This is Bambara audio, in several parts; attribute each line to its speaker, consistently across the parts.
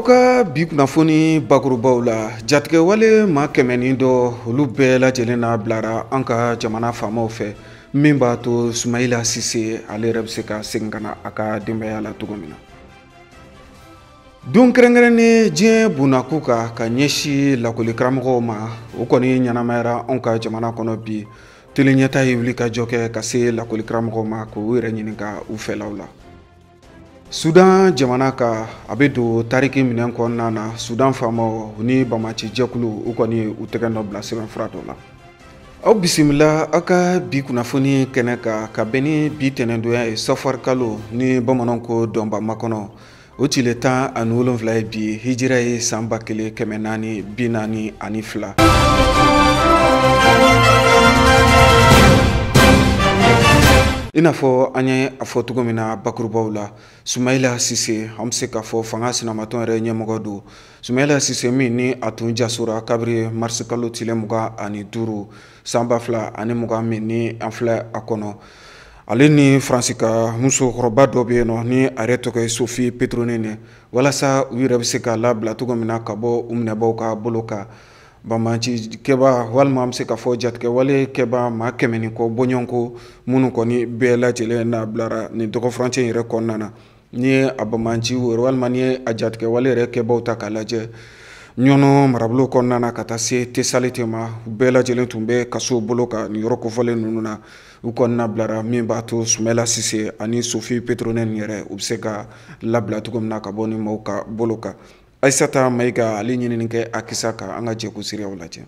Speaker 1: Aw ka bi kunnafoni bakurubaw la, jatigɛwale maa 100 ni dɔ, olu bɛɛ lajɛlen na bilara an ka jamana faamaw fɛ, min b'a to Sumayila Sise, ale yɛrɛ bɛ se ka segin ka na a ka denbaya la cogo min na. Don kɛrɛnkɛrɛnnen diɲɛ bunakun kan ka ɲɛsin lakɔli karamɔgɔw ma, o kɔni ɲɛnamayara anw ka jamana kɔnɔ bi. Tele Ɲɛta ye wuli ka jɔ kɛ ka se lakɔli karamɔgɔw ma k'u yɛrɛ ɲininka u fɛlaw la. Sudan jamana ka, a bɛ don tariki minɛn kɔnɔna na. Sudan faamaw ni bamaci jɛkulu, u kɔni u tɛgɛ nɔ bila sɛbɛnfura dɔ la. Aw bisimila aw ka bi kunnafoni kɛnɛ kan ka bɛn ni bi tɛnɛndonya ye, safari kalo ni bamananw ko dɔnba makɔnɔ, o tile 17 ye bi, hijira ye san 1442. I n'a fɔ an ye a fɔ cogo min na bakurubaw la, Sumayila Sise, an bɛ se k'a fɔ fanga sinamatɔn yɛrɛ ɲɛmɔgɔ don. Sumayila Sise min ni a tun jasora kabiri marisi kalo tile 25 san 2020 min ni an filɛ a kɔnɔ, ale ni Faransi ka musokɔrɔba dɔ bɛ yen nɔ ni a yɛrɛ tɔgɔ ye Sophie Pétronin, walasa u yɛrɛ bɛ se ka labila cogo min na ka bɔ u minɛbaw ka bolo kan. Banbanci kɛba walima an bɛ se k'a fɔ jatigɛwale kɛba maa 100 ni kɔ bɔɲɔgɔnko minnu kɔni bɛɛ lajɛlen n'a bilara nin dɔgɔfurancɛ in yɛrɛ kɔnɔna na, n'i ye a banbanci walima n'i ye a jatigɛwale yɛrɛ kɛbaw ta k'a lajɛ, Ɲɔnɔ marabolo kɔnɔna na ka taa se Tesaliti ma, u bɛɛ lajɛlen tun bɛ kaso bolo kan nin yɔrɔ kofɔlen ninnu na. U kɔni bilara, min b'a to Sumayila Sise ani Sophie Pétronin yɛrɛ, u bɛ se ka labila cogo min na ka bɔ ni maaw ka bolo kan. Ayisata Mayiga, ale ɲinini kɛ a kisa kan, an ka jɛ k'o seereyaw lajɛ.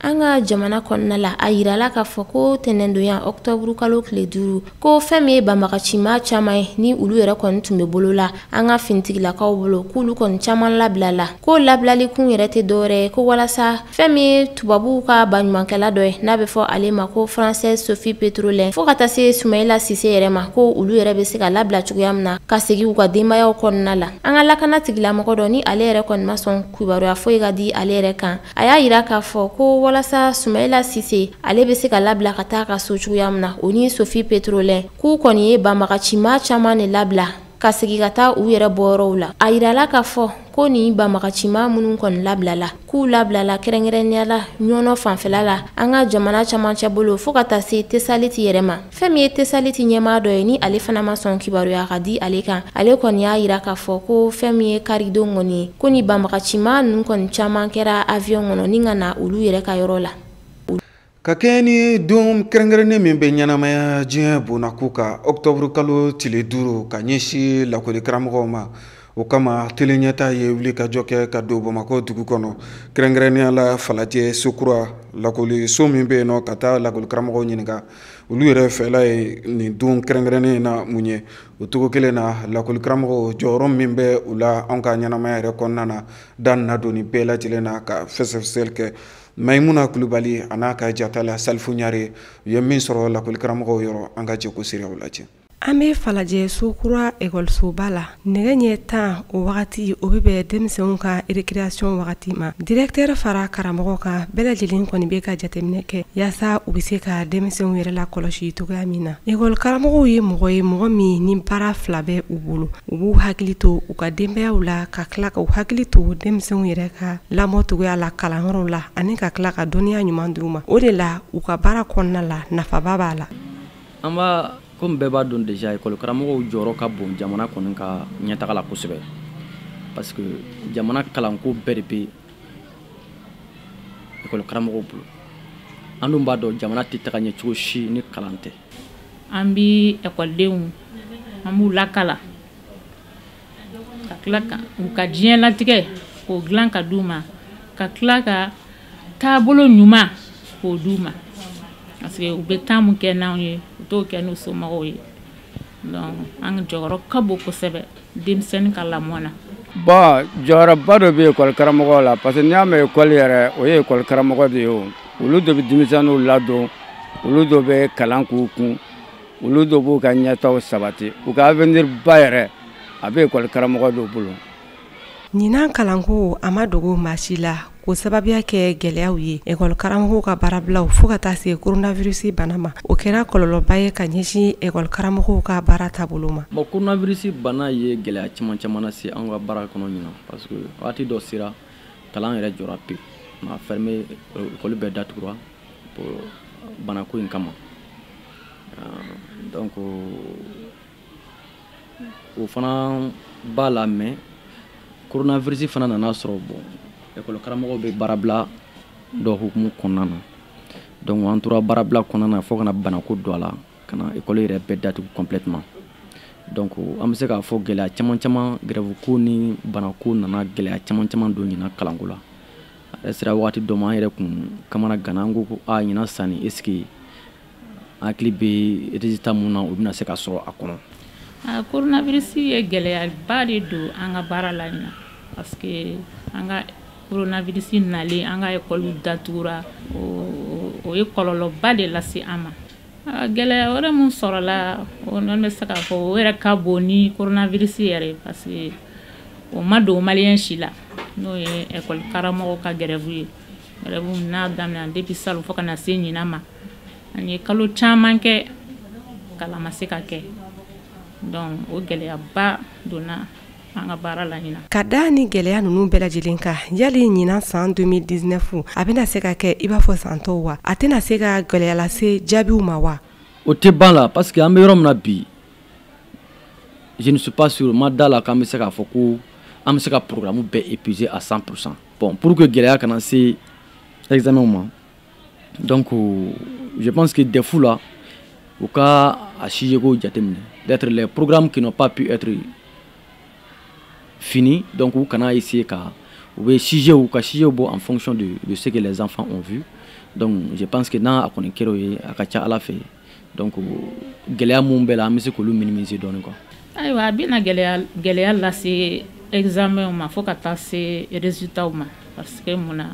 Speaker 2: An ka jamana kɔnɔna la, a yirala k'a fɔ ko tɛnɛndonya ɔkutɔburu kalo tile 5, ko fɛn min ye banbagacima caman ye ni olu yɛrɛ kɔni tun bɛ bolo la an ka finitigilakaw bolo, k'olu kɔni caman labilala. Ko labilali kun yɛrɛ tɛ dɔwɛrɛ ye ko walasa fɛn min ye tubabuw ka baɲumankɛla dɔ ye n'a bɛ fɔ ale ma ko Française Sophie Pétronin, fo ka taa se Sumayila Sise yɛrɛ ma, ko olu yɛrɛ bɛ se ka labila cogoya min na ka segin u ka denbayaw kɔnɔna la. An ka lakana tigilamɔgɔ dɔ ni ale yɛrɛ kɔni ma sɔn kibaruya foyi ka di ale yɛrɛ kan, a y'a yira k'a fɔ ko walasa Sumayila Sise, ale bɛ se ka labila ka taa ka so cogoya min na, o ni Sophie Pétronin, k'u kɔni ye banbagacima caman de labila ka segin ka taa u yɛrɛ bɔyɔrɔw la. A yirala k'a fɔ ko nin banbagacima minnu kɔni labilala, k'u labilala kɛrɛnkɛrɛnnenya la Ɲɔnɔ fanfɛla la, an ka jamana camancɛ bolo, fo ka taa se Tesaliti yɛrɛ ma. Fɛn min ye Tesaliti ɲɛmaa dɔ ye ni ale fana ma sɔn kibaruya ka di ale kan, ale kɔni y'a yira k'a fɔ ko fɛn min ye karidon kɔni ye, ko ni banbagacima ninnu kɔni caman kɛra avion kɔnɔ ni ka na olu yɛrɛ ka yɔrɔ la.
Speaker 1: Ka kɛɲɛ ni don kɛrɛnkɛrɛnnen min bɛ ɲɛnamaya diɲɛ bonnakun kan, ɔkutɔburu kalo tile 5, ka ɲɛsin lakɔli karamɔgɔw ma, o kama Tele Ɲɛta ye wuli ka jɔ kɛ ka don Bamakɔ dugu kɔnɔ, kɛrɛnkɛrɛnnenya la Falajɛ Sokura lakɔliso min bɛ yen nɔ, ka taa lakɔli karamɔgɔw ɲininka olu yɛrɛ fɛla ye nin don kɛrɛnkɛrɛnnen in na mun ye. O cogo kelen na, lakɔli karamɔgɔw jɔyɔrɔ min bɛ u la anw ka ɲɛnamaya yɛrɛ kɔnɔna na, da nana don nin bɛɛ lajɛlen na ka fɛsɛfɛsɛli kɛ. Mayimuna Kulubali a n'a ka jata la Salifu Ɲare, u ye min sɔrɔ lakɔli karamɔgɔw yɔrɔ, an ka jɛ k'o seereyaw lajɛ.
Speaker 3: An bɛ Falajɛ Sokura ekɔlisoba la. Nɛgɛ ɲɛ 10 o wagati, o bɛ bɛn denmisɛnw ka récréation wagati ma. Directeur fara karamɔgɔ kan, bɛɛ lajɛlen kɔni bɛ ka jateminɛ kɛ yaasa u bɛ se ka denmisɛnw yɛrɛ la kɔlɔsi cogoya min na. Ekɔli karamɔgɔw ye mɔgɔ ye, mɔgɔ min ni baara fila bɛ u bolo: u b'u hakili to u ka denbayaw la, ka tila ka u hakili to denmisɛnw yɛrɛ ka lamɔ cogoya la kalanyɔrɔw la, ani ka tila ka dɔnniya ɲuman d'u ma. O de la, u ka baara kɔnɔna la, nafaba b'a la.
Speaker 4: An b'a komi bɛɛ b'a dɔn déjà, ekɔli karamɔgɔw jɔyɔrɔ ka bon jamana kɔni ka ɲɛtaga la kosɛbɛ, parce que jamana kalanko bɛɛ de bɛ ekɔli karamɔgɔw bolo. An dun b'a dɔn, jamana tɛ taga ɲɛ cogo si ni kalan tɛ.
Speaker 5: An bi ekɔlidenw, an b'u lakalan ka tila ka u ka diɲɛlatigɛ k'o dilan ka d'u ma, ka tila ka taabolo ɲuman k'o d'u ma, parce que u bɛ temps mun kɛ n'anw ye, u t'o kɛ n'u somɔgɔw ye. Donc an jɔyɔrɔ ka bon kosɛbɛ denmisɛnnin ka lamɔ na.
Speaker 6: Bon, jɔyɔrɔba dɔ bɛ ekɔli karamɔgɔ la, parce que n'i y'a mɛn ekɔli yɛrɛ, o ye ekɔli karamɔgɔ de ye. O olu de bɛ denmisɛnninw ladon, olu de bɛ kalan k'u kun, olu de b'u ka ɲɛtaw sabati, u ka avenir ba yɛrɛ a bɛ ekɔli karamɔgɔ dɔw bolo.
Speaker 3: Ɲinan kalanko a ma dogo maa si la, k'o sababuya kɛ gɛlɛyaw ye, ekɔli karamɔgɔw ka baarabilaw fo ka taa se coronavirus bana ma. O kɛra kɔlɔlɔba ye ka ɲɛsin ekɔli karamɔgɔw ka baara taabolo ma.
Speaker 4: Bon, coronavirus bana ye gɛlɛya caman caman lase an ka baara kɔnɔ ɲinan, parce que waati dɔ sera, kalan yɛrɛ jɔra pewu, on a fermé, école bɛɛ datugura banako in kama. Donc o fana b'a la, mais coronavirus fana nana sɔrɔ, bon, école karamɔgɔw bɛ baarabila dɔ hukumu kɔnɔna na. Donc an tora baarabila kɔnɔna na fo ka na banako don a la, ka na école yɛrɛ bɛɛ datugu complètement. Donc an bɛ se k'a fɔ gɛlɛya caman caman, grève ko ni banako nana gɛlɛya caman caman don ɲinan kalanko la. A yɛrɛ sera waati dɔ ma, an yɛrɛ kun kamana gana, an ko ko a ɲinan sanni, est ce que an hakili bɛ résultat mun na, o bɛna se ka sɔrɔ a kɔnɔ?
Speaker 5: A coronavirus ye gɛlɛyaba de don an ka baara la ɲinan, parce que an ka coronavirus nalen, an ka ekɔliw datugura, o ye kɔlɔlɔba de lase an ma. Gɛlɛya wɛrɛ mun sɔrɔla, o nɔ bɛ se k'a fɔ o yɛrɛ ka bon ni coronavirus yɛrɛ, parce que o ma don maliyɛn si la, n'o ye ekɔli karamɔgɔw ka grève ye. Grève n'a daminɛ depuis salon fo ka na se ɲinan ma, an ye kalo caman kɛ kalan ma se ka kɛ. Donc o gɛlɛyaba donna an ka baara la ɲinan.
Speaker 3: Ka da ni gɛlɛya ninnu bɛɛ lajɛlen kan, yali ɲinan san 2019 a bɛna se ka kɛ i b'a fɔ san tɔw wa? A tɛna se ka gɛlɛya lase jaabiw ma wa?
Speaker 4: O tɛ ban la, parce que an bɛ yɔrɔ min na bi, je ne suis pas sûr, ma da la k'an bɛ se k'a fɔ ko an bɛ se ka programme bɛɛ épuiser à 100%. Bon, pour que gɛlɛya kana se examen ma, donc je pense que DEF la, u ka a sujet ko jateminɛ, d'être les programmes qui n'ont pas pu être finis, donc u kana essayer ka u bɛ sujet, u ka sujet bɔ en fonction de ce que les enfants ont vu. Donc je pense que n'a a kɔni kɛra o ye, a ka ca Ala fɛ, donc gɛlɛya mun bɛ la, an bɛ se k'olu minimiser dɔɔnin quoi.
Speaker 5: Ayiwa, a bɛna gɛlɛya lase examen ma fo ka taa se résultat ma, parce que mun na,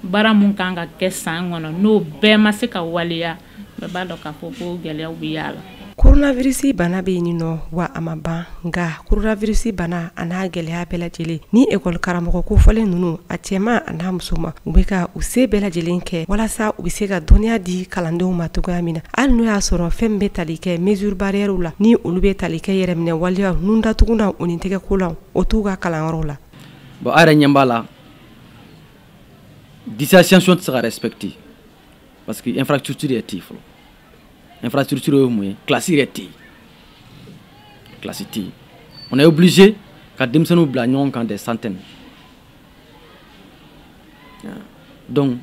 Speaker 5: baara mun kan ka kɛ san kɔnɔ, n'o bɛɛ ma se ka waleya, bɛɛ b'a dɔn k'a fɔ ko gɛlɛyaw bɛ y'a la.
Speaker 3: Coronavirus bana bɛ yen nɔ wa, a ma ban. Nka coronavirus bana a n'a gɛlɛya bɛɛ lajɛlen ni, ekɔli karamɔgɔ kofɔlen ninnu, a cɛman a n'a musoman, u bɛ ka u se bɛɛ lajɛlen kɛ walasa u bɛ se ka dɔnniya di kalandenw ma cogoya min na, hali n'o y'a sɔrɔ fɛn min bɛ tali kɛ mesure barrière la, ni olu bɛ tali kɛ yɛrɛminɛ waleya, nun datugulan o ni tɛgɛkolan, o t'u ka kalanyɔrɔw la.
Speaker 4: Bon, a yɛrɛ ɲɛ b'a la, distanciation tɛ se ka respecter, parce que infrastructure yɛrɛ tɛ yen fɔlɔ. Infrastructure ye mun ye? Classe yɛrɛ tɛ yen, classe tɛ yen. On est obligé ka denmisɛnninw bila ɲɔgɔn kan, des centaines. Donc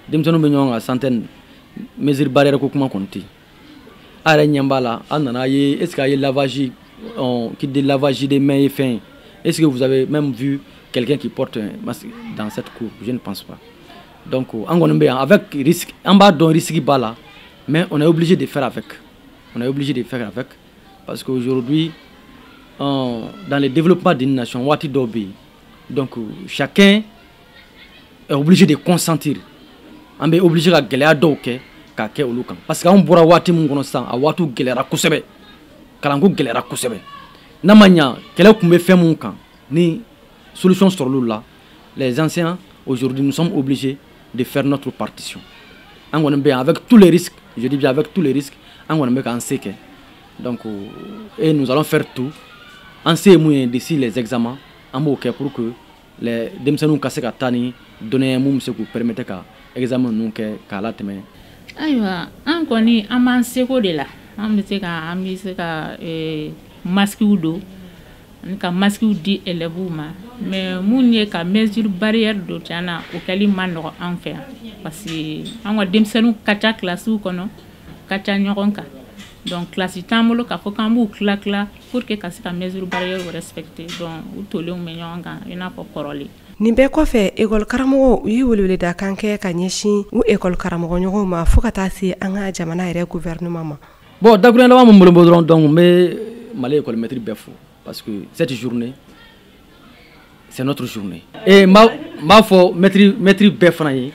Speaker 4: denmisɛnninw bɛ ɲɔgɔn kan centaine, mesure barrière ko kuma kɔni tɛ yen. A yɛrɛ ɲɛ b'a la, an nana ye, est ce que a ye lavage, kit de lavage des mains ye fɛn ye? Est ce que vous avez même vu quelqu'un qui porte un masque dans cette cour? Je ne pense pas. Donc an kɔni bɛ yan avec risque, an b'a dɔn risque b'a la, mais on est obligé de faire avec. On est obligé de faire avec parce qu'aujourd'hui, dans le développement d'une nation, waati dɔw bɛ yen, donc chacun est obligé de consentir. An bɛ obligé ka gɛlɛya dɔw kɛ k'a kɛ olu kan, parce que anw bɔra waati min kɔnɔ sisan, a waatiw gɛlɛyara kosɛbɛ, kalanko gɛlɛyara kosɛbɛ. N'a ma ɲa, kɛlɛ tun bɛ fɛn mun kan, ni solution sɔrɔla la, les enseignants aujourd'hui, nous sommes obligés de faire notre partition. An kɔni bɛ yan avec tous les risques, je dis bien avec tous les risques, an kɔni bɛ k'an se kɛ. Donc et nous allons faire tout, an se ye mun ye d'ici les examens, an b'o kɛ pour que les denmisɛnninw ka se ka taa ni dɔnniya ye mun bɛ se k'u permettre ka examen ninnu kɛ k'a latɛmɛ.
Speaker 5: Ayiwa, an kɔni an b'an seko de la. An bɛ se ka masques don ani ka masques di élèves ma, mais mun ye ka mesure barrière don, tiɲɛ na, o kɛli ma nɔgɔ an fɛ yan, parce que an ka denmisɛnninw ka ca kilasiw kɔnɔ, ka ca ɲɔgɔn kan. Donc kilasi t'an bolo k'a fɔ k'an b'u tila tila pour que ka se ka mesure barrière respecter. Donc u tolenw bɛ ɲɔgɔn kan i n'a fɔ kɔrɔlen.
Speaker 3: Nin bɛɛ kɔfɛ, ekɔli karamɔgɔw u ye weleweledakan kɛ ka ɲɛsin u ekɔli karamɔgɔ ɲɔgɔnw ma fo ka taa se an ka jamana yɛrɛ gouvernement ma.
Speaker 4: Bon, dakuruɲɛ laban min bolo dɔrɔn, donc n bɛ Mali école maître bɛɛ fo, parce que cette journée, c'est notre journée. Et n b'a fɔ maître bɛɛ fana ye,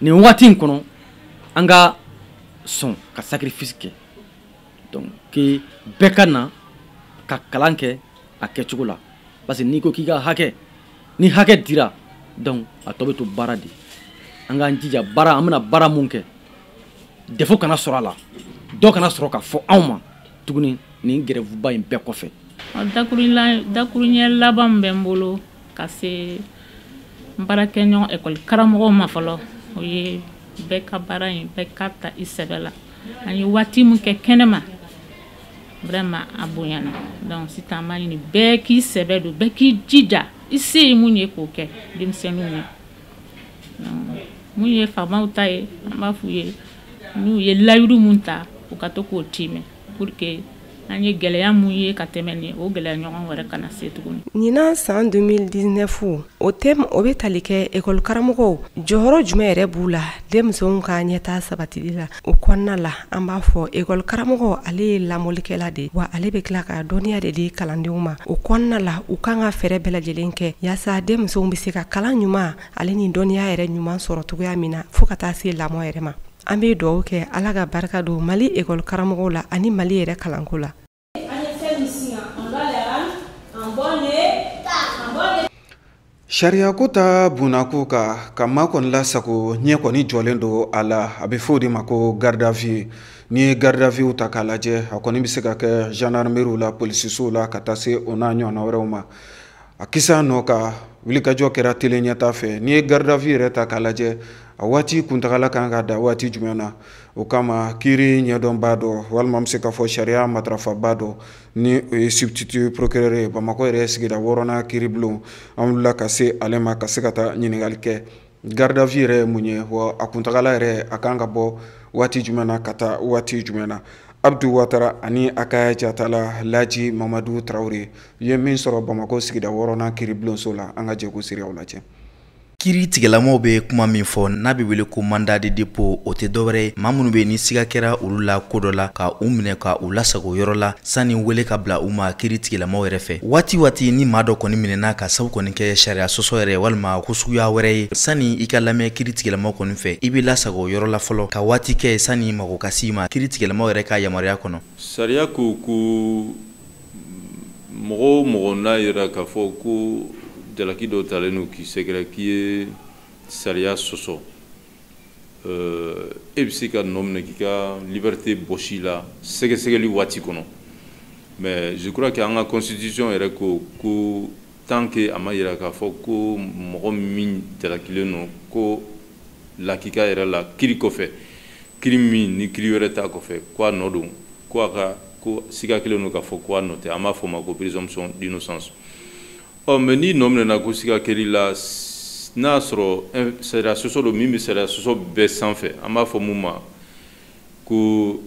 Speaker 4: nin waati in kɔnɔ, an ka sɔn ka sacrifice kɛ, donc que bɛɛ ka na ka kalan kɛ a kɛcogo la, parce que n'i ko k'i ka hakɛ, Ni hakɛ dira, donc a tɔ bɛ to baara de. An k'an jija baara, an bɛna baara mun kɛ, défaut kana sɔrɔ a la, dɔ kana sɔrɔ ka fɔ anw ma tuguni nin grève ba in bɛɛ kɔfɛ.
Speaker 5: Dakuruɲɛ laban min bɛ n bolo ka se n baarakɛɲɔgɔn ekɔli karamɔgɔw ma fɔlɔ, o ye bɛɛ ka baara in, bɛɛ ka ta i sɛbɛ la. An ye waati min kɛ kɛnɛma, vraiment a bonyana. Donc sisan an b'a ɲini bɛɛ k'i sɛbɛ don, bɛɛ k'i jija, i se ye mun ye k'o kɛ denmisɛnninw ye. Mun ye faamaw ta ye, an b'a f'u ye n'u ye layidu mun ta, u ka to k'o timɛ pour que an ye gɛlɛya mun ye ka tɛmɛ nin, o gɛlɛya ɲɔgɔn wɛrɛ kana se tuguni.
Speaker 3: Ɲinan san 2019, o thème o bɛ tali kɛ ekɔli karamɔgɔw jɔyɔrɔ jumɛn yɛrɛ b'u la denmisɛnw ka ɲɛtaa sabatili la. O kɔnɔna la, an b'a fɔ ekɔli karamɔgɔ ale ye lamɔlikɛla de ye, wa ale bɛ tila ka dɔnniya de di kalandenw ma. O kɔnɔna la, u kan ka fɛɛrɛ bɛɛ lajɛlen kɛ yaasa denmisɛnw bɛ se ka kalan ɲuman ale ni dɔnniya yɛrɛ ɲuman sɔrɔ cogoya min na, fo ka taa se lamɔ yɛrɛ ma. An bɛ dugawu kɛ Ala ka barika don Mali ekɔli karamɔgɔw la ani Mali yɛrɛ kalanko la.
Speaker 1: Sariya ko ta bunako ka maa kɔni lasago, ɲɛ kɔni jɔlen don a la, a bɛ fɔ o de ma ko garde à vue. N'i ye garde à vue ta k'a lajɛ, a kɔni bɛ se ka kɛ gendarmerie la, polisisow la, ka taa se o n'a ɲɔgɔnna wɛrɛw ma. A kisa nɔ ka wulikajɔ kɛra tele ɲɛta fɛ. N'i ye garde à vue yɛrɛ ta k'a lajɛ, a waati kuntagala kan ka da waati jumɛn na? O kama kiiri ɲɛdɔnbaa dɔ, walima an bɛ se k'a fɔ sariya matarafabaa dɔ, ni o ye substitut procureur ye Bamakɔ yɛrɛ sigida 6nan kiiribulon, an wulila ka se ale ma ka se ka taa ɲininkali kɛ. Garde à vue yɛrɛ ye mun ye, wa a kuntagala yɛrɛ a kan ka bɔ waati jumɛn na ka taa waati jumɛn na? Abdu Watara ani a ka jatala Laji Mamadu Tarawele ye min sɔrɔ Bamakɔ sigida 6nan kiiribulonso la, an ka jɛ k'o seereyaw lajɛ.
Speaker 7: Kiiri tigɛlamaw bɛ kuma min fɔ n'a bɛ wele ko mandat de dépôt, o tɛ dɔwɛrɛ ye maa minnu bɛ ni siga kɛra olu la ko dɔ la, ka u minɛ ka u lasago yɔrɔ la sanni wele ka bila u ma kiiri tigɛlamaw yɛrɛ fɛ. Waati waati ni maa dɔ kɔni minɛna ka sabu kɔni kɛ sariya sɔsɔ yɛrɛ walima ko suguya wɛrɛ ye, sanni i ka lamɛn kiiri tigɛlamaw kɔni fɛ, i bɛ lasago yɔrɔ la fɔlɔ ka waati kɛ sanni mago ka s'i ma kiiri tigɛlamaw yɛrɛ ka yamaruya kɔnɔ.
Speaker 8: Sariya ko ko mɔgɔ o mɔgɔ n'a yɛrɛ k'a fɔ ko jalaki dɔ talen don k'i sɛgɛrɛ k'i ye sariya sɔsɔ, e bɛ se ka nɔ minɛ k'i ka liberté bɔsi la sɛgɛsɛgɛli waati kɔnɔ. Mais je crois que an ka constitution yɛrɛ ko ko tant que a ma yira k'a fɔ ko mɔgɔ min jalakilen don ko lakika yɛrɛ la kiiri kɔfɛ, kiiri min ni kiiri wɛrɛ t'a kɔfɛ, ko a nɔ don, ko a ka ko siga kelen don k'a fɔ ko a nɔ tɛ, an b'a fɔ o ma ko présomption d'innocence. Ɔ mais n'i nɔ minɛna ko siga kɛr'i la, n'a y'a sɔrɔ sariya sɔsɔ don min bɛ sariya sɔsɔ bɛɛ sanfɛ, an b'a fɔ mun ma ko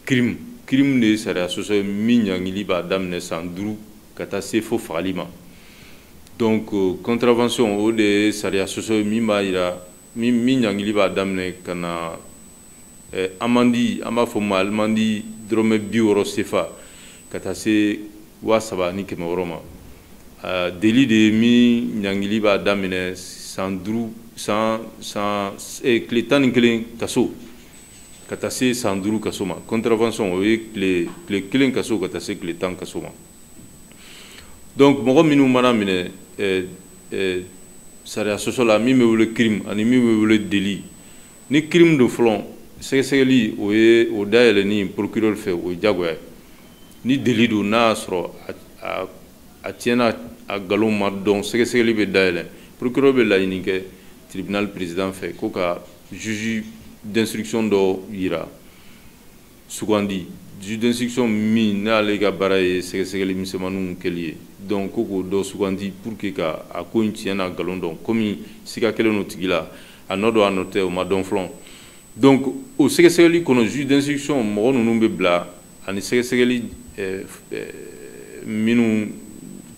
Speaker 8: crime. Crime de ye sariya sɔsɔ ye min ɲangili b'a daminɛ san 5 ka taa se fo fagali ma. Donc contravention, o de ye sariya sɔsɔ ye min b'a yira min ɲangili b'a daminɛ ka na amende, an b'a fɔ ma amende dɔrɔmɛ 60 CFA ka taa se 3600 ma. Délit de ye min ɲangili b'a daminɛ san 5, san tile 11 kaso ka taa se san 5 kaso ma. Contravention, o ye tile 1 kaso ka taa se tile 10 kaso ma. Donc mɔgɔ minnu mana minɛ sariya sɔsɔ la, min bɛ wele crime ani min bɛ wele délit, ni crime don fɔlɔ, sɛgɛsɛgɛli o ye o dayɛlɛnni procureur fɛ, o ye diyagoya ye. Ni délit don, n'a y'a sɔrɔ a tiɲɛna, a nkalon ma dɔn, sɛgɛsɛgɛli bɛ dayɛlɛ, procureur bɛ laɲini kɛ tribunal président fɛ ko ka juge d'instruction dɔ yira sugandi, juge d'instruction min n'ale ka baara ye sɛgɛsɛgɛli misɛnmaninw kɛli ye. Donc ko k'o dɔ sugandi pour que ka a ko in tiɲɛ n'a nkalon dɔn, komi siga kɛlen don tigi la, a nɔ don a nɔ tɛ, o ma dɔn fɔlɔ. Donc o sɛgɛsɛgɛli kɔnɔ, juge d'instruction mɔgɔ ninnu bɛ bila ani sɛgɛsɛgɛli minnu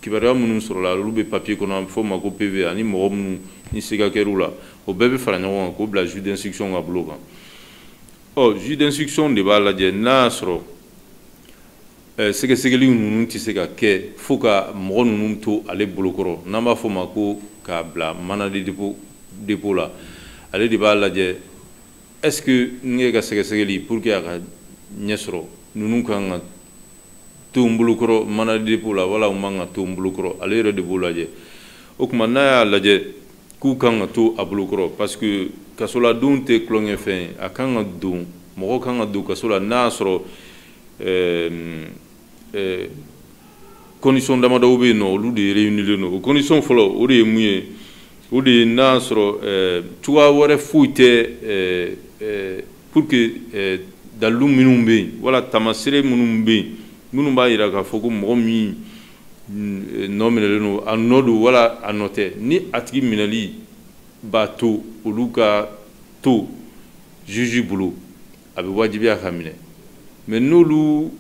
Speaker 8: kibaruya minnu sɔrɔla, olu bɛ papier kɔnɔ, a bɛ fɔ o ma ko PV, ani mɔgɔ minnu ni siga kɛr'u la, o bɛɛ bɛ fara ɲɔgɔn kan k'o bila juge d'instruction ka bolo kan. Ɔ juge d'instruction de b'a lajɛ n'a y'a sɔrɔ sɛgɛsɛgɛli ninnu tɛ se ka kɛ fo ka mɔgɔ ninnu to ale bolokɔrɔ, n'an b'a fɔ o ma ko k'a bila mandat de dépôt la. Ale de b'a lajɛ est-ce que n ka sɛgɛsɛgɛli pour que a ka ɲɛ sɔrɔ, ninnu kan ka to n bolokɔrɔ mandat de dépôt la wala u man ka to n bolokɔrɔ, ale yɛrɛ de b'o lajɛ. O tuma n'a y'a lajɛ k'u kan ka to a bolokɔrɔ, parce que kasoladon tɛ tulonkɛfɛn ye. A kan ka don, mɔgɔ kan ka don kaso la n'a y'a sɔrɔ condition damadɔw bɛ yen nɔ, olu de réunilen don. O condition fɔlɔ, o de ye mun ye? O de ye n'a y'a sɔrɔ cogoya wɛrɛ foyi tɛ pour que dalilu minnu bɛ yen wala taamasere minnu bɛ yen, minnu b'a jira k'a fɔ ko mɔgɔ min nɔ minɛlen don, a nɔ don wala a nɔ tɛ, ni a tigi minɛli b'a to olu ka to juge bolo, a bɛ wajibiya ka minɛ. Mais n'olu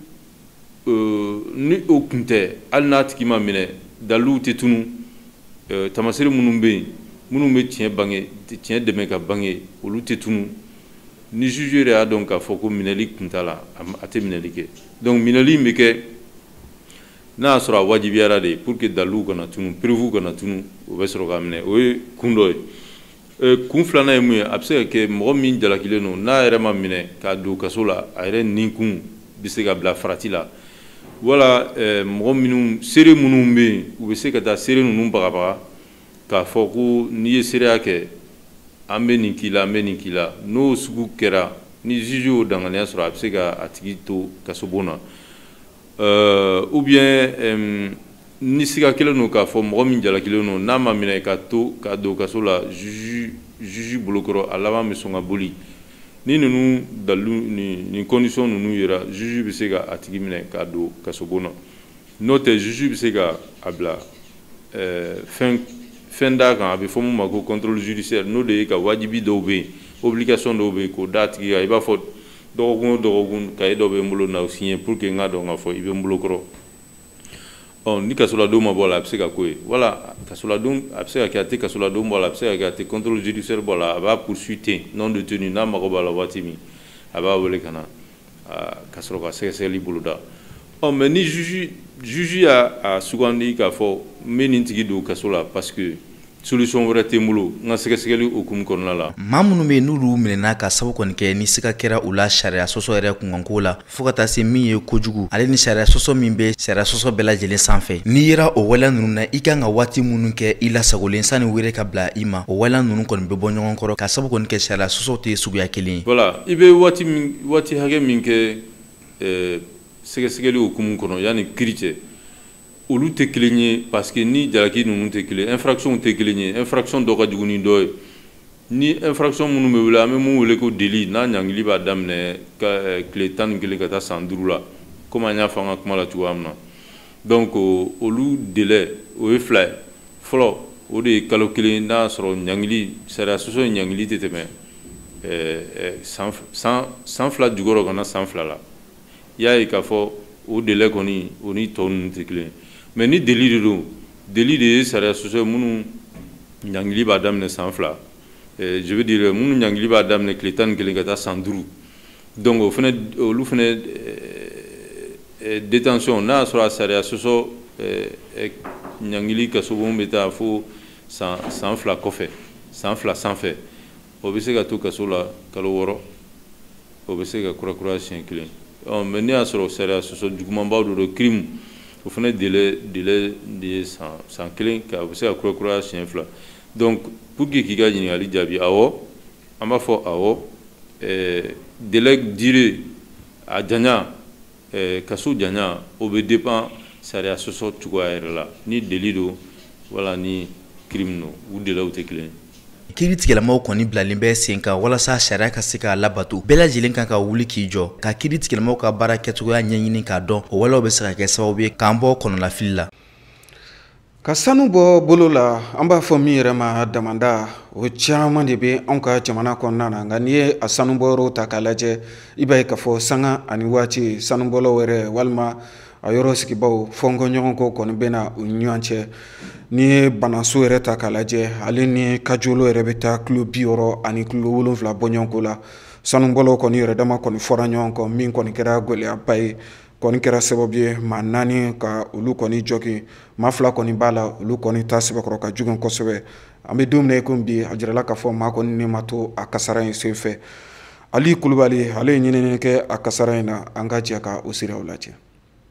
Speaker 8: ni o kun tɛ, hali n'a tigi ma minɛ, daliluw tɛ tunu, taamasere minnu bɛ yen, minnu bɛ tiɲɛ bange, tiɲɛ dɛmɛ ka bange, olu tɛ tunu. Ni juge yɛrɛ y'a dɔn k'a fɔ ko minɛli kun t'a la, a tɛ minɛli kɛ. Donc minɛli in bɛ kɛ n'a y'a sɔrɔ a wajibiyara de, pour que daliluw kana tunu, preuve kana tunu, o bɛ sɔrɔ ka minɛ. O ye kun dɔ ye. Kun filanan ye mun ye? A bɛ se ka kɛ mɔgɔ min jalakilen don, n'a yɛrɛ ma minɛ k'a don kaso la, a yɛrɛ ninkun bɛ se ka bila farati la, wala mɔgɔ minnu, seere minnu bɛ yen, u bɛ se ka taa seere ninnu bagabaga k'a fɔ ko n'i ye seereya kɛ, an bɛ nin k'i la, an bɛ nin k'i la. N'o sugu kɛra, ni juge y'o danganiya sɔrɔ, a bɛ se ka a tigi to kasobon na. Ou bien ni siga kelen don k'a fɔ mɔgɔ min jalakilen don, n'a ma minɛ ka to ka don kaso la juge bolokɔrɔ, a laban bɛ sɔn ka boli. Ni ninnu dalilu ni condition ninnu yera, juge bɛ se ka a tigi minɛ k'a don kasobon na. N'o tɛ, juge bɛ se ka a bila fɛn d'a kan, a bɛ fɔ mun ma ko contrôle judiciaire. N'o de ye ka wajibi dɔw bɛ yen, obligation dɔw bɛ yen, k'o d'a tigi kan. I b'a fɔ dɔgɔkun o dɔgɔkun, cahier dɔ bɛ n bolo na, o signé pour que n k'a dɔn k'a fɔ i bɛ n bolo kɔrɔ. Ɔ ni kasoladon ma bɔ a la, a bɛ se ka k'o ye. Wala kasoladon, a bɛ se ka kɛ a tɛ kasoladon bɔ a la, a bɛ se ka kɛ a tɛ contrôle judiciaire bɔ a la, a b'a poursuit ten, non détenu. N'a mago b'a la waati min, a b'a wele ka na ka sɔrɔ ka sɛgɛsɛgɛli boloda. Ɔ mais ni juge y'a sugandi k'a fɔ n bɛ nin tigi don kaso la parce que solution wɛrɛ tɛ n bolo n ka sɛgɛsɛgɛli hukumu kɔnɔna la.
Speaker 7: Maa minnu bɛ yen n'olu minɛna ka sababu kɔni kɛ ni siga kɛra u la sariya sɔsɔ yɛrɛ kunkanko la, fo ka taa se min ye kojugu, ale ni sariya sɔsɔ min bɛ sariya sɔsɔ bɛɛ lajɛlen sanfɛ, n'i yera o waleya ninnu na, i kan ka waati minnu kɛ i lasagolen sanni wele ka bila i ma, o waleya ninnu kɔni bɛ bɔ ɲɔgɔn kɔrɔ ka sababu kɔni kɛ sariya sɔsɔ tɛ suguya kelen ye.
Speaker 8: Voilà, i bɛ waati hakɛ min kɛ sɛgɛsɛgɛli hukumu kɔnɔ yanni kiiri cɛ, olu tɛ kelen ye, parce que ni jalaki ninnu tɛ kelen, infraction tɛ kelen ye. Infraction dɔ ka jugu ni dɔ ye. Ni infraction minnu bɛ wele, an bɛ mun wele ko délit, n'a ɲangili b'a daminɛ tile 11 ka taa san 5 la, komi an y'a fɔ an ka kuma la cogoya min na. Donc olu délai, o ye 2 ye. Fɔlɔ, o de ye kalo 1, n'a y'a sɔrɔ ɲangili, sariya sɔsɔ in ɲangili tɛ tɛmɛ san 2 jukɔrɔ ka na san 2 la. I y'a ye k'a fɔ o délai kɔni, o ni tɔ ninnu tɛ kelen ye. Mais ni délit de don, délit de ye sariya sɔsɔ minnu ɲangili b'a daminɛ san 2, je veux dire minnu ɲangili b'a daminɛ tile 11 ka taa san 5. Donc o fɛnɛ, olu fɛnɛ détention, n'a y'a sɔrɔ a sariya sɔsɔ ɲangili kasobon bɛ taa fo san 2 kɔfɛ, san 2 sanfɛ, o bɛ se ka to kaso la kalo 6, o bɛ se ka kurakuraya siɲɛ 1. Ɔ mais n'i y'a sɔrɔ sariya sɔsɔ jugumanbaw de don, crime, o fana délai de ye san 1, a bɛ se ka kurakuraya siɲɛ 2. Donc pour que k'i ka ɲininkali jaabi, awɔ, an b'a fɔ awɔ, délai durée a janya, kaso janya, o bɛ dépend sariya sɔsɔ cogoya yɛrɛ la, ni délit don wala ni crime don, u délai tɛ kelen ye.
Speaker 7: Kiiri tigɛlamaw kɔni bilalen bɛ sen kan walasa sariya ka se k'a labato, bɛɛ lajɛlen kan ka wuli k'i jɔ ka kiiri tigɛlamaw ka baara kɛcogoya ɲɛɲini k'a dɔn. O waleyaw bɛ se ka kɛ sababu ye k'an bɔ kɔnɔnafili la.
Speaker 1: Ka sanu bɔ bolo la, an b'a fɔ min yɛrɛ ma damanda, o caman de bɛ anw ka jamana kɔnɔna na. Nka n'i ye a sanubɔyɔrɔw ta k'a lajɛ, i b'a ye k'a fɔ sanga ani waati sanubɔlaw yɛrɛ walima a yɔrɔ sigibaw fɔnkɔɲɔgɔnkɔ kɔni bɛ na u ni ɲɔgɔn cɛ. N'i ye Banaso yɛrɛ ta k'a lajɛ, ale ni Kajolo yɛrɛ bɛ taa kilo 60 ani kilo 7 bɔ ɲɔgɔn ko la. Sanubɔlaw kɔni yɛrɛ dama kɔni fɔra ɲɔgɔn kɔ, min kɔni kɛra gɛlɛyaba ye, kɔni kɛra sababu ye maa 4 ka olu kɔni jɔgin, maa 2 kɔni b'a la, olu kɔni ta sɛbɛkɔrɔ ka jugu kosɛbɛ. An bɛ don min na i komi bi, a jirala k'a fɔ maa kɔni ne ma to a kasara in senfɛ. Ali Kulubali, ale ye ɲinini kɛ a kasara in na, an ka jɛ ka o siraw lajɛ.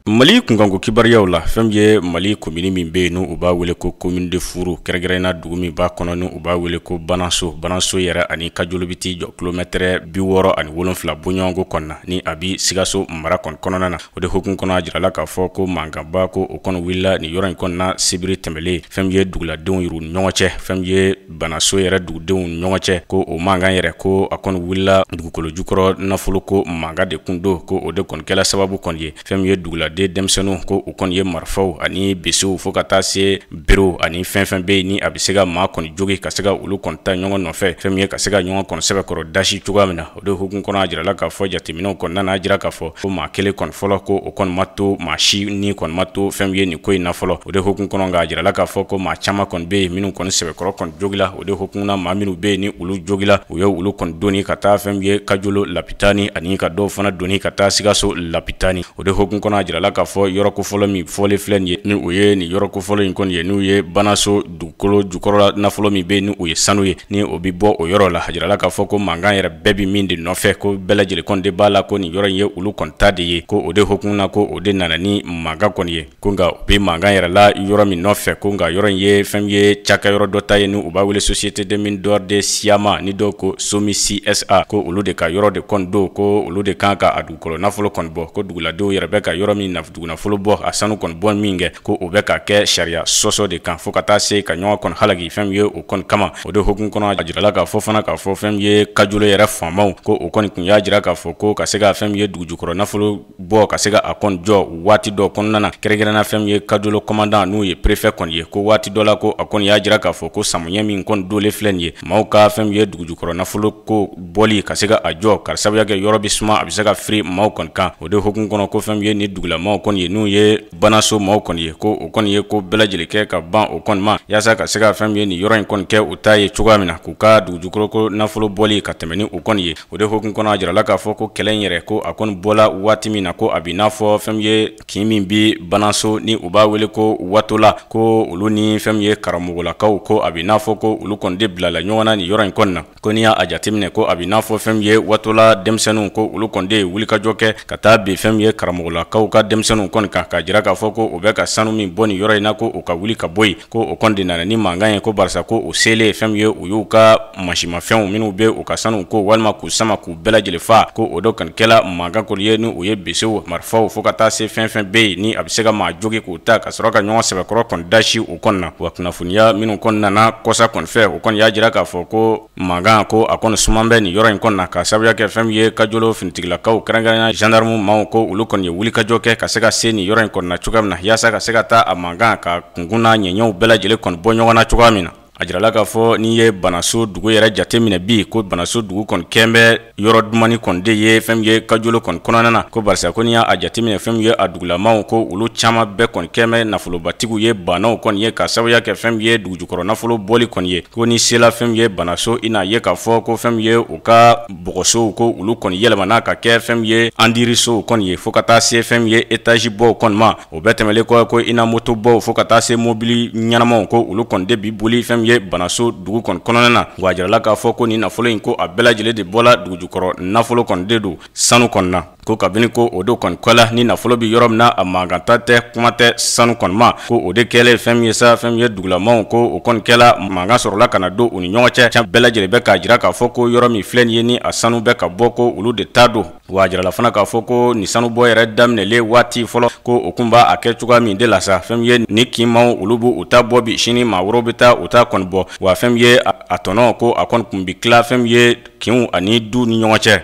Speaker 9: Mali kunkanko kibaruyaw la, fɛn min ye Mali komini min bɛ yen n'u b'a wele ko commune de Furu, kɛrɛnkɛrɛnnenya dugu min b'a kɔnɔ n'u b'a wele ko Bananso, Bananso yɛrɛ ani Kajolo bɛ t'i jɔ kilomɛtɛrɛ 67 bɔɲɔgɔnko kɔnɔna ni a bɛ Sikaso mara kɔni kɔnɔna na. O de hukumu kɔnɔ, a jirala k'a fɔ ko mankanba ko o kɔni wulila nin yɔrɔ in kɔnɔna sibiri tɛmɛlen, fɛn min ye duguladenw yɛrɛ ni ɲɔgɔn cɛ, fɛn min ye Bananso yɛrɛ dugudenw ni ɲɔgɔn cɛ, ko o mankan yɛrɛ ko a kɔni wulila dugukolo jukɔrɔ nafolo ko mankan de kun don, ko o de kɔni kɛla sababu kɔni ye fɛn min ye duguladen denmisɛnninw ko u kɔni ye marifaw ani besew fo ka taa se berew ani fɛn fɛn bɛ yen ni a bɛ se ka maa kɔni jogi ka se ka olu kɔni ta ɲɔgɔn nɔfɛ, fɛn min ye ka se ka ɲɔgɔn kɔni sɛbɛkɔrɔ dasi cogoya min na. O de hukumu kɔnɔ, a jirala k'a fɔ jateminɛw kɔnɔna na, a jira k'a fɔ ko maa kelen kɔni fɔlɔ ko o kɔni ma to, maa si ni kɔni ma to fɛn min ye nin ko in na fɔlɔ. O de hukumu kɔnɔ, nka a jirala k'a fɔ ko maa caman kɔni bɛ yen minnu kɔni sɛbɛkɔrɔ kɔni jogila. O de hukumu na, maa minnu bɛ yen ni olu jogila, u ye olu kɔni donni ka taa fɛn min ye Kajolo lapitani ani ka dɔw fana donni ka taa Sikaso lapitani. O de hukumu kɔnɔ, a jirala k'a fɔ yɔrɔ ko fɔlɔ min fɔlen filɛ nin ye, ni o ye nin yɔrɔ ko fɔlɔ in kɔni ye, n'u ye Bananso dugukolo jukɔrɔla nafolo min bɛ yen ni o ye sanu ye, ni o bɛ bɔ o yɔrɔ la. A jirala k'a fɔ ko mankan yɛrɛ bɛɛ bɛ min de nɔfɛ, ko bɛɛ lajɛlen kɔni de b'a la ko nin yɔrɔ in ye olu kɔni ta de ye, ko o de hukumu na ko o de nana ni mankan kɔni ye, ko nka u bɛ mankan yɛrɛ la yɔrɔ min nɔfɛ, ko nka yɔrɔ in ye fɛn ye cakɛyɔrɔ dɔ ta ye ni u b'a wele Société des mines d'or de Siama, ni dɔw ko SOMI CSA, ko olu de ka yɔrɔ de kɔni don, ko olu de kan ka a dugukolo nafolo kɔni bɔ, ko duguladenw yɛrɛ bɛ ka yɔrɔ min dugunafolo bɔ, a sanu kɔni bɔ min kɛ, ko o bɛ ka kɛ sariya sɔsɔ de kan fo ka taa se ka ɲɔgɔn kɔni halaki fɛn min ye o kɔni kama. O de hukumu kɔnɔ, a jirala k'a fɔ fana k'a fɔ fɛn min ye Kajolo yɛrɛ faamaw ko o kɔni kun y'a jira k'a fɔ ko ka se ka fɛn min ye dugujukɔrɔ nafolo bɔ ka se ka a kɔni jɔ waati dɔ kɔnɔna na, kɛrɛnkɛrɛnnenya fɛn min ye Kajolo commandant n'o ye préfet kɔni ye, ko waati dɔ la ko a kɔni y'a jira k'a fɔ ko samiyɛ min kɔni dolen filɛ nin ye, maaw ka fɛn min ye dugujukɔrɔ nafolo ko bɔli ka se ka a jɔ, ka sababuya kɛ yɔrɔ bɛ suma, a bɛ se ka firi maaw kɔni kan. O de hukumu kɔnɔ, ko fɛn min ye ni dugulamaw kɔni ye n'u ye Bananso maaw kɔni ye, ko o kɔni ye ko bɛɛ lajɛlen kɛ ka ban o kɔni ma, yaasa ka se ka fɛn min ye nin yɔrɔ in kɔni kɛ u ta ye cogoya min na, k'u ka dugujukɔrɔ ko nafolo bɔli ka tɛmɛ ni o kɔni ye. O de hukumu kɔnɔ, a jirala k'a fɔ ko kɛlɛ in yɛrɛ ko a kɔni bɔla waati min na, ko a bɛ n'a fɔ fɛn min ye kin min bɛ Bananso ni u b'a wele ko Watola, ko olu ni fɛn min ye karamɔgɔlakaw, ko a bɛ n'a fɔ ko olu kɔni de bilala ɲɔgɔn na nin yɔrɔ in kɔni na. Ko n'i y'a jateminɛ, ko a bɛ n'a fɔ fɛn min ye Watola denmisɛnninw, ko olu kɔni de ye wulikajɔ kɛ ka taa bin fɛn min ye karamɔgɔlakaw ka denmisɛnninw kɔni kan, k'a jira k'a fɔ ko u bɛ ka sanu min bɔ nin yɔrɔ in na, ko u ka wuli ka bɔ yen, ko o kɔni de nana ni mankan ye, ko barisa ko o selen fɛn min ye u y'u ka mansimafɛnw minnu bɛ u ka sanu ko walima k'u sama k'u bɛɛ lajɛlen fa, ko o dɔ kɔni kɛla mankan kɔni ye, ni u ye besew, marifaw fo ka taa se fɛn fɛn bɛ yen ni a bɛ se ka maa jogi k'u ta ka sɔrɔ ka ɲɔgɔn sɛbɛkɔrɔ kɔni dasi u kɔni na. Wa kunnafoniya minnu kɔni nana kɔsa kɔni fɛ, o kɔni y'a jira k'a fɔ ko mankan ko a kɔni suman bɛ nin yɔrɔ in kɔni na, ka sababuya kɛ fɛn min ye Kajolo finitigilakaw, kɛrɛnkɛrɛnnenya gendarme maaw, ko olu kɔni ye wulikajɔ kɛ ka se ka se nin yɔrɔ in kɔni na cogoya min na, yaasa ka se ka taa a mankan ka kunkun n'a ɲɛɲɛw bɛɛ lajɛlen kɔni bɔ ɲɔgɔn na cogoya min na. A jirala k'a fɔ n'i ye Bananso dugu yɛrɛ jateminɛ bi, ko Bananso dugu kɔni kɛn bɛ yɔrɔ dumani kɔni de ye fɛn min ye Kajolo kɔni kɔnɔna na, ko barisa ko n'i y'a jateminɛ fɛn min ye a dugulamaw, ko olu caman bɛɛ kɔni kɛn bɛ nafolobatigiw ye, banaw kɔni ye, ka sababuya kɛ fɛn min ye dugujukɔrɔ nafolo bɔli kɔni ye. Ko n'i sela fɛn min ye Bananso, i n'a ye k'a fɔ ko fɛn min ye u ka bɔgɔsow, ko olu kɔni yɛlɛmana ka kɛ fɛn min ye andirisow kɔni ye, fo ka taa se fɛn min ye étage bɔw kɔni ma. O bɛɛ tɛmɛlen kɔ, ko i na moto bɔw fo ka taa se mobili ɲɛnamaw, ko olu kɔni de bi boli fɛn min ye Bananso dugu kɔni kɔnɔna na. Wa a jirala k'a fɔ ko nin nafolo in ko a bɛɛ lajɛlen de bɔla dugujukɔrɔ nafolo kɔni de don sanu kɔni na, ko kabini ko o de kɔni kɔla ni nafolo bɛ yɔrɔ min na, a mankan ta tɛ, kuma tɛ sanu kɔni ma, ko o de kɛlen fɛn min ye sa fɛn min ye dugulamaw, ko o kɔni kɛla mankan sɔrɔla ka na don u ni ɲɔgɔn cɛ. Can bɛɛ lajɛlen bɛ k'a jira k'a fɔ ko yɔrɔ min filɛ nin ye ni a sanu bɛ ka bɔ, ko olu de ta don. Wa a jirala fana k'a fɔ ko nin sanu bɔ yɛrɛ daminɛlen waati fɔlɔ, ko o kun b'a kɛ cogoya min de la sa, fɛn min ye ni kinmaw olu b'u ta bɔ bi, sini maa wɛrɛw bɛ taa u ta kɔni bɔ. Wa fɛn min ye a tɔnɔ, ko a kɔni kun bi tila fɛn min ye kinw ani du ni ɲɔgɔn cɛ.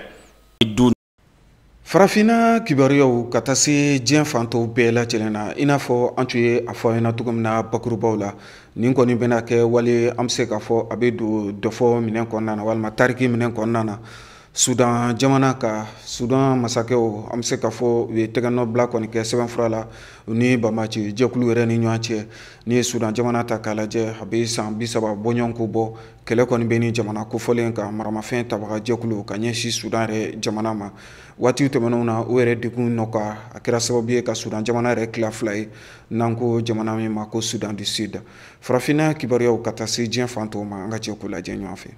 Speaker 9: Du
Speaker 1: Farafinna kibaruyaw ka taa se diɲɛ fan tɔw bɛɛ lajɛlen na, i n'a fɔ an tun ye a fɔ aw ɲɛna cogo min na bakurubaw la, nin kɔni bɛna kɛ wale an bɛ se k'a fɔ a bɛ don dɔfɔ minɛn kɔnɔna na walima tariki minɛn kɔnɔna na. Sudan jamana ka Sudan masakɛw, an bɛ se k'a fɔ u ye tɛgɛnɔbila kɔni kɛ sɛbɛnfura la u ni banbaanci jɛkulu yɛrɛ ni ɲɔgɔn cɛ. N'i ye Sudan jamana ta k'a lajɛ, a bɛ san 30 bɔɲɔgɔnko bɔ, kɛlɛ kɔni bɛ ni jamana kofɔlen ka maramafɛn tabaga jɛkulu ka ɲɛsin Sudan yɛrɛ jamana ma. Waati tɛmɛnenw na, o yɛrɛ degun nɔ ka a kɛra sababu ye ka Sudan jamana yɛrɛ tila fila ye, n'an ko jamana min ma ko Sudan du Sud. Farafinna kibaruyaw ka taa se diɲɛ fan tɔw ma, an ka jɛ k'u lajɛ ɲɔgɔn fɛ.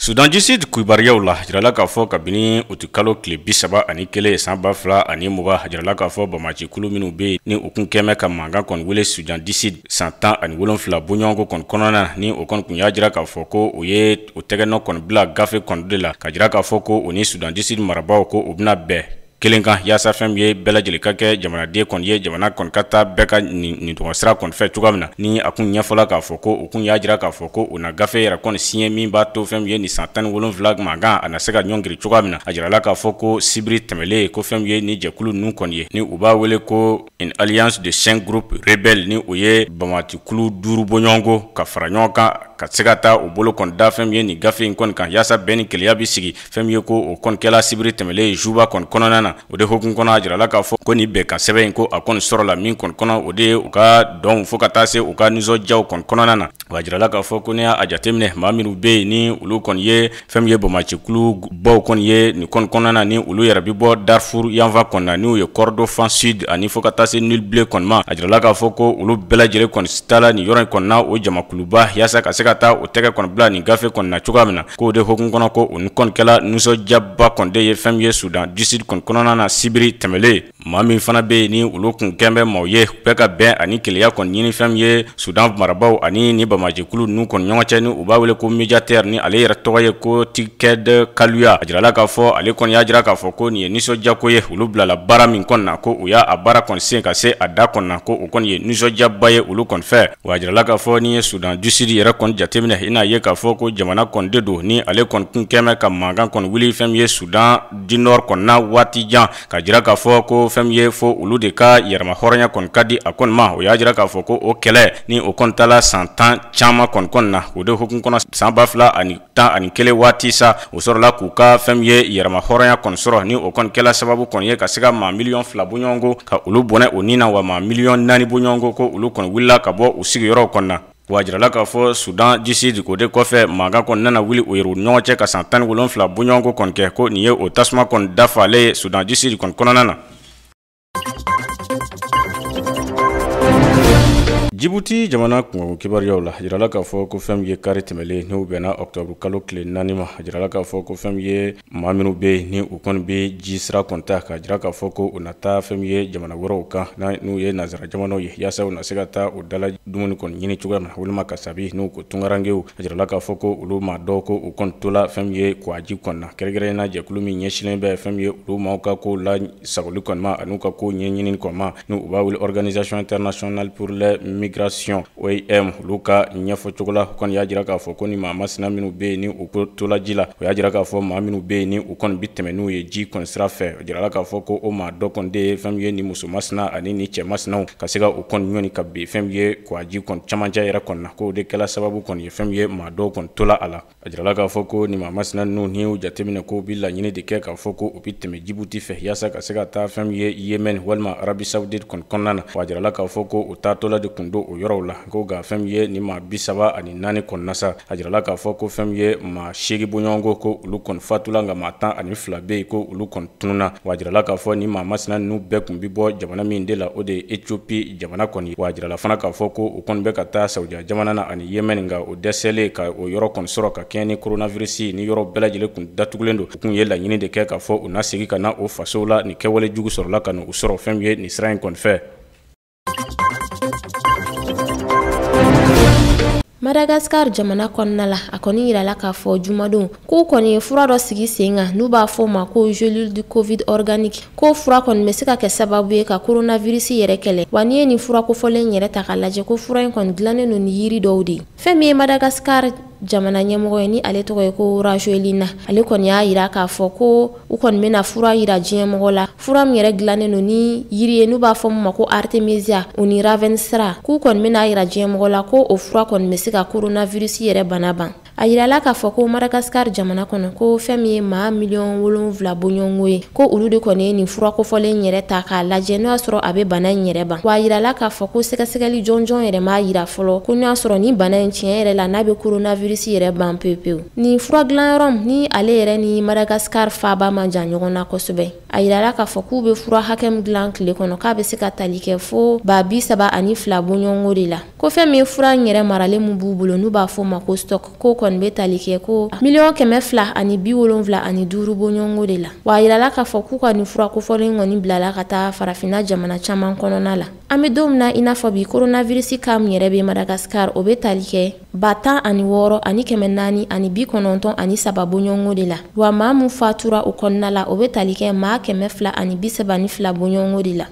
Speaker 9: Soudan du Sud kibaruyaw la, jirala k'a fɔ kabini utikalo tile 31 san 2020, jirala k'a fɔ bamacikulu minnu bɛ yen ni u kun kɛmɛ ka mankan kɔni wele Soudan du Sud san 17 bɔɲɔgɔnko kɔni kɔnɔna na, ni o kɔni kun y'a jira k'a fɔ ko u ye u tɛgɛnɔ kɔni bila gafe kɔni de la, ka jira k'a fɔ ko u ni Soudan du Sud marabaaw ko u bɛna bɛn kelen kan yaasa fɛn min ye bɛɛ lajɛlen ka kɛ jamanaden kɔni ye, jamana kɔni ka taa bɛɛ ka nin tɔgɔ sira kɔni fɛ cogoya min na. Ni a kun ɲɛfɔla k'a fɔ ko u kun y'a jira k'a fɔ ko u na gafe yɛrɛ kɔni signé min b'a to fɛn min ye nin san 17 mankan a na se ka ɲɔngiri cogoya min na. A jirala k'a fɔ ko sibiri tɛmɛlen ko fɛn min ye ni jɛkulu ninnu kɔni ye, ni u b'a wele ko une alliance de 5 groupes rebelles, ni o ye bamatikulu 5 bɔɲɔgɔnko ka fara ɲɔgɔn kan ka se ka taa u bolo kɔni da fɛn min ye nin gafe in kɔni kan yaasa bɛn ni kelenya bɛ sigi fɛn min ye ko o kɔni kɛla sibiri tɛmɛlen Juba kɔni kɔnɔna na. O de hukumu kɔnɔ, a jirala k'a fɔ ko nin bɛnkan sɛbɛn in ko a kɔni sɔrɔla min kɔni kɔnɔ, o de ye u ka dɔnw fo ka taa se u ka nisɔndiyaw kɔni kɔnɔna na. Wa jirala k'a fɔ ko n'i y'a jateminɛ maa minnu bɛ yen ni olu kɔni ye fɛn min ye bamacikulu baw kɔni ye nin kɔni kɔnɔna na, ni olu yɛrɛ bɛ bɔ Darfur yanfan kɔni na, n'u ye Kordofan Sud ani fo ka taa se Nil Bleu kɔni ma, a jirala k'a fɔ ko olu bɛɛ lajɛlen kɔni taala nin yɔrɔ in kɔni na o jamakuluba yaasa ka se ka taa o tɛgɛ kɔni bila nin gafe kɔni na cogoya min na. K'o de hukumu kɔnɔ ko o ni kɔni kɛla nisɔndiyaba kɔni de ye fɛn min ye Soudan du Sud kɔni kɔnɔna na sibiri tɛmɛlen. Maa min fana bɛ yen ni olu kun kɛn bɛ maaw ye bɛɛ ka bɛn ani kelenya kɔni ɲini fɛn min ye Soudan marabaaw ani ni bamajɛkulu ninnu kɔni ɲɔgɔn cɛ, ni u b'a wele ko médiateur, ni ale yɛrɛ tɔgɔ ye ko Tiked Kaluya. A jirala k'a fɔ ale kɔni y'a jira k'a fɔ ko nin ye nisɔndiyako ye, olu bilala baara min kɔni na ko u y'a baara kɔni sen ka se a da kɔni na, ko o kɔni ye nisɔndiyaba ye olu kɔni fɛ. Wa a jirala k'a fɔ n'i ye Soudan du Sud yɛrɛ kɔni jateminɛ, i n'a ye k'a fɔ ko jamana kɔni de don ni ale kɔni kun kɛmɛ ka mankan kɔni wuli fɛn min ye Soudan du Nord kɔni na waati jan, ka jira k'a fɔ ko fɛn min ye fo olu de ka yɛrɛma hɔrɔnya kɔni ka di a kɔni ma. O y'a jira k'a fɔ ko o kɛlɛ ni o kɔni taala san 10 caman kɔni kɔni na, o de hukumu kɔnɔ san 2011 waati sa o sɔrɔla k'u ka fɛn min ye yɛrɛma hɔrɔnya kɔni sɔrɔ, ni o kɔni kɛla sababu kɔni ye ka se ka maa 2 miliyɔn bɔɲɔgɔnko ka olu bɔnɛ o ni na, wa maa 4 miliyɔn bɔɲɔgɔnko ko olu kɔni wulila ka bɔ u sigiyɔrɔw kɔni na. Wa jirala k'a fɔ Soudan du Sud o de kɔfɛ mankan kɔni nana wuli o yɛrɛ ɲɔgɔn cɛ ka san 17 bɔɲɔgɔnko kɔni kɛ, ko nin ye o tasuma kɔni dafalen ye Soudan du Sud kɔni kɔnɔna na. Djibouti jamana kungo kibaruyaw la, jirala k'a fɔ ko fɛn min ye kari tɛmɛlen n'u bɛnna octobre kalo tile 4 ma, jirala k'a fɔ ko fɛn min ye maa minnu bɛ yen ni u kɔni bɛ ji sira kɔni ta, ka jira k'a fɔ ko u na taa fɛn min ye jamana wɛrɛw kan n'u ye nansara jamanaw ye yaasa u na se ka taa u dala dumuni kɔni ɲini cogoya min na, walima ka sabi n'u ko tunkarankew. A jirala k'a fɔ ko olu maa dɔw ko u kɔni tola fɛn min ye kwaji kɔni na, kɛrɛnkɛrɛnnenya la jɛkulu min ɲɛsinnen bɛ fɛn min ye olu maaw ka ko la sagoli kɔni ma an'u ka ko ɲɛɲinini kɔni ma, n'u b'a wele Organisation internationale pour les migrations OIM, olu ka ɲɛfɔ cogo la kɔni y'a jira k'a fɔ ko ni maa masina minnu bɛ yen ni u ko tola ji la, o y'a jira k'a fɔ maa minnu bɛ yen ni u kɔni bɛ tɛmɛ n'u ye ji kɔni sira fɛ, o jirala k'a fɔ ko o maa dɔ kɔni de ye fɛn min ye ni muso masina ani ni cɛ masinaw ka se ka u kɔni ɲɔni ka bin fɛn min ye kwaji kɔni camancɛ yɛrɛ kɔni na, k'o de kɛla sababu kɔni ye fɛn min ye maa dɔw kɔni tola a la. A jirala k'a fɔ ko ni maa masina ninnu n'i y'u jateminɛ k'u bɛ laɲini de kɛ k'a fɔ ko u bɛ tɛmɛ Djibouti fɛ yaasa ka se ka taa fɛn min ye Yémen walima Arabie Saoudite kɔni kɔnɔna na. Wa a jirala k'a fɔ ko u taatɔla de kun don o yɔrɔw la, ko nka fɛn min ye ni maa 34 kɔni na sa, a jirala k'a fɔ ko fɛn min ye maa 8 bɔɲɔgɔnko ko olu kɔni fatula, nka maa 12 bɛ yen ko olu kɔni tununna. Wa a jirala k'a fɔ ni maa masina ninnu bɛɛ kun bɛ bɔ jamana min de la, o de ye Éthiopie jamana kɔni ye. Wa a jirala fana k'a fɔ ko u kɔni bɛ ka taa Saudiya jamana na ani Yémen, nka o dɛsɛlen ka o yɔrɔ kɔni sɔrɔ ka kɛɲɛ ni coronavirus ni yɔrɔ bɛɛ lajɛlen kun datugulen don. U kun ye laɲini de kɛ k'a fɔ u na segin ka na o fasow la, ni kɛwale jugu sɔrɔla ka na u sɔrɔ fɛn min ye nin sira in kɔni fɛ.
Speaker 2: Madagascar jamana kɔnɔna la, a kɔni yirala k'a fɔ jumadon k'u kɔni ye fura dɔ sigi sen kan n'u b'a fɔ o ma ko gelule du Covid organique, k'o fura kɔni bɛ se ka kɛ sababu ye ka coronavirus yɛrɛ kɛlɛ. Wa n'i ye nin fura kofɔlen yɛrɛ ta k'a lajɛ, ko fura in kɔni dilannen don ni yiri dɔw de ye. Fɛn min ye Madagascar jamana ɲɛmɔgɔ ye ni ale tɔgɔ ye ko Rajoelina, ale kɔni y'a yira k'a fɔ ko u kɔni bɛna fura yira diɲɛmɔgɔ la, fura min yɛrɛ dilannen don ni yiri ye n'u b'a fɔ min ma ko Artemisia o ni Ravensara, k'u kɔni bɛna yira diɲɛmɔgɔ la ko o fura kɔni bɛ se ka coronavirus yɛrɛ bana ban. A yirala k'a fɔ ko Madagascar jamana kɔnɔ ko fɛn min ye maa 7 miliyɔn bɔɲɔgɔnko ye, ko olu de kɔni ye nin fura kofɔlen yɛrɛ ta k'a lajɛ n'o y'a sɔrɔ a bɛ bana in yɛrɛ ban. Wa a yirala k'a fɔ ko sɛgɛsɛgɛli jɔnjɔn yɛrɛ m'a yira fɔlɔ ko n'o y'a sɔrɔ nin bana in tiɲɛ yɛrɛ la n'a bɛ coronavirus yɛrɛ ban pewu pewu. Nin fura dilanyɔrɔ ni ale yɛrɛ ni Madagascar faaba man jan ɲɔgɔn na kosɛbɛ. A yirala k'a fɔ k'u bɛ fura hakɛ min dilan tile kɔnɔ k'a bɛ se ka tali kɛ fo 32,000 bɔɲɔgɔnko de la. Ko fɛn min ye fura in yɛrɛ maralen min b'u bolo n'u b'a fɔ o ma ko stock, k'o kɔni kɔni bɛ tali kɛ ko 275 000 bɔɲɔgɔnko de la. Wa a yirala k'a fɔ k'u ka nin fura kofɔlen kɔni bilala ka taa farafinna jamana caman kɔnɔna la. An bɛ don min na i n'a fɔ bi, coronavirus cas min yɛrɛ bɛ Madagascar, o bɛ tali kɛ 16,493 bɔɲɔgɔnko de la. Wa maa mun fatura o kɔnɔna la, o bɛ tali kɛ maa 232 bɔɲɔgɔnko de la.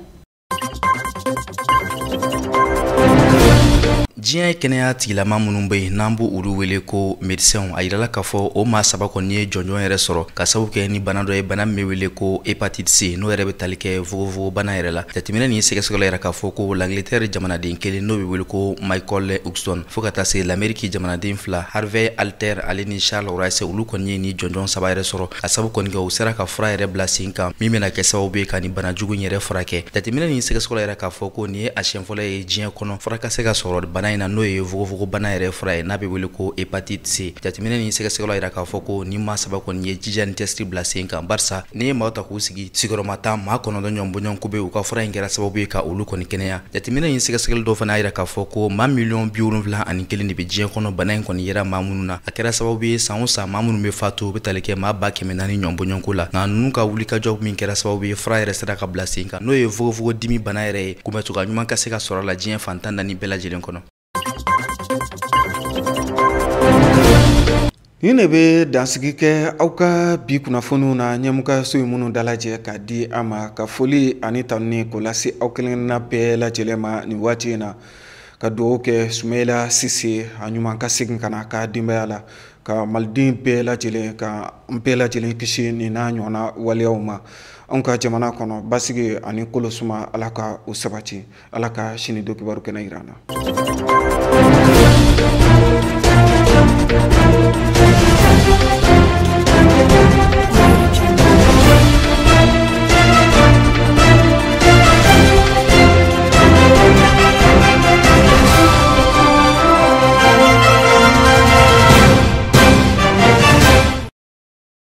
Speaker 7: Diɲɛ kɛnɛya tigilama minnu bɛ yen n'an b'o olu wele ko médecins, a yirala k'a fɔ o maa saba kɔni ye jɔnjɔn yɛrɛ sɔrɔ ka sababu kɛ ni bana dɔ ye, bana min bɛ wele ko hépatite C, n'o yɛrɛ bɛ tali kɛ fogofogo bana yɛrɛ la. Jateminɛ ni sɛgɛsɛgɛli yɛrɛ k'a fɔ ko l'Angleterre jamanaden kelen, n'o bɛ wele ko Michael Hudson, fo ka taa se l'Amérique jamanaden fila, Harvey Alter ale ni Charles Rice, olu kɔni ye ni jɔnjɔn saba yɛrɛ sɔrɔ ka sababu kɔni kɛ u sera ka fura yɛrɛ bila sen kan min bɛna kɛ sababu ye ka nin bana jugu in yɛrɛ furakɛ. Jateminɛ ni sɛgɛsɛgɛli yɛrɛ k'a fɔ ko nin ye a siɲɛ fɔlɔ ye diɲɛ kɔnɔ fura ka se ka sɔrɔ bana in na, n'o ye fogofogo bana yɛrɛ fura ye n'a bɛ wele ko hépatite C. Jateminɛ ni sɛgɛsɛgɛlaw yira k'a fɔ ko ni maa saba kɔni ye jija ni cɛsiri bila sen kan, barisa n'i ye maaw ta k'u sigi sigiyɔrɔma 10, maa 9 ɲɔgɔn bɔɲɔgɔn ko bɛ u ka fura in kɛra sababu ye ka olu kɔni kɛnɛya. Jateminɛ ni sɛgɛsɛgɛli dɔw fana y'a yira k'a fɔ ko maa 71 miliyɔn de bɛ diɲɛ kɔnɔ bana in kɔni yera maa minnu na. A kɛra sababu ye san o san maa minnu bɛ fatu, u bɛ tali kɛ maa 400,000 ɲɔgɔn bɔɲɔgɔn ko la. Nka ninnu ka wulikajɔ min kɛra sababu ye fura yɛrɛ sera ka bila sen kan, n'o ye fogofogo dimi bana yɛrɛ ye, kunbɛcogoya ɲuman ka se ka sɔrɔ a la diɲɛ fan 14 bɛɛ lajɛlen kɔnɔ.
Speaker 1: Nin de bɛ dansigi kɛ aw ka bi kunnafoniw na ɲɛmɔgɔso ye minnu dalajɛ k'a di an ma. Ka foli ani tanuni k'o lase aw kelenkelenna bɛɛ lajɛlen ma nin waati in na, ka dugawu kɛ Sumayila Sise, a ɲuman ka segin ka na a ka denbaya la, ka maliden bɛɛ lajɛlen, ka n bɛɛ lajɛlen kisi nin n'a ɲɔgɔnna waleyaw ma anw ka jamana kɔnɔ. Basigi ani kolo suma, Ala ka o sabati. Ala ka sini don kibaru kɛnɛ yira an na.